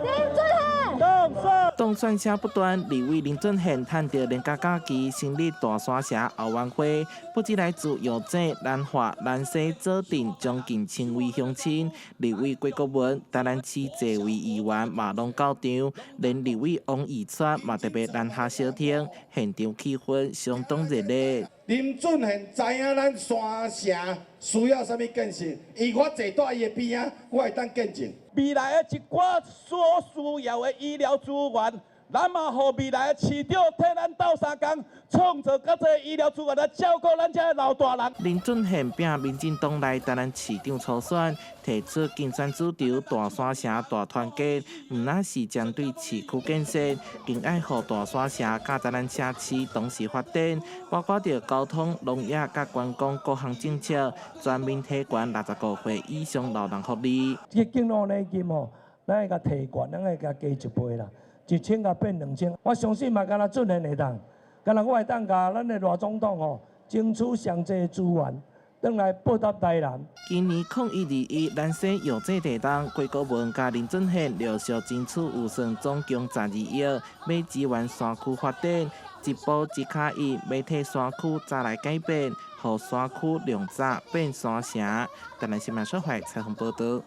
林俊憲，當選。當選聲不斷，立委林俊憲趁著連假假期成立大山城後援會，不只來自藥井、南華、蘭西、左鎮將近千位鄉親，立委郭國文、台南市濟位議員嘛攏到場，連立委王義川嘛特別南下相聽，現場氣氛相當熱烈。林俊憲知影咱山城需要啥物建設，伊我坐佇伊的邊仔，我會當見證。未來的一寡所需要的醫療資源，咱嘛予未來的市長替咱鬥相共，創造較濟醫療資源來照顧咱這老大人。林俊憲拚民進黨內台南市長初選，提出競選主軸大山城大團結，毋但是針對市區建設，更愛予大山城佮台南城市同時發展，包括著交通、農業佮觀光各項政策，全面提懸65歲以上老人福利。這個敬老禮金吼，咱愛共提懸，咱愛共加一倍啦，1000共變2000。我相信嘛，敢若俊憲會當，敢若我會當共咱的賴總統吼，爭取上濟資源，轉來報答台南。今年2021蘭西藥濟地動，郭國文佮林俊憲陸續爭取預算總共12億，欲支援山區發展，一步一跤印，欲替山區早來改變，予山區從早變山城。台南新聞小懷採訪報道。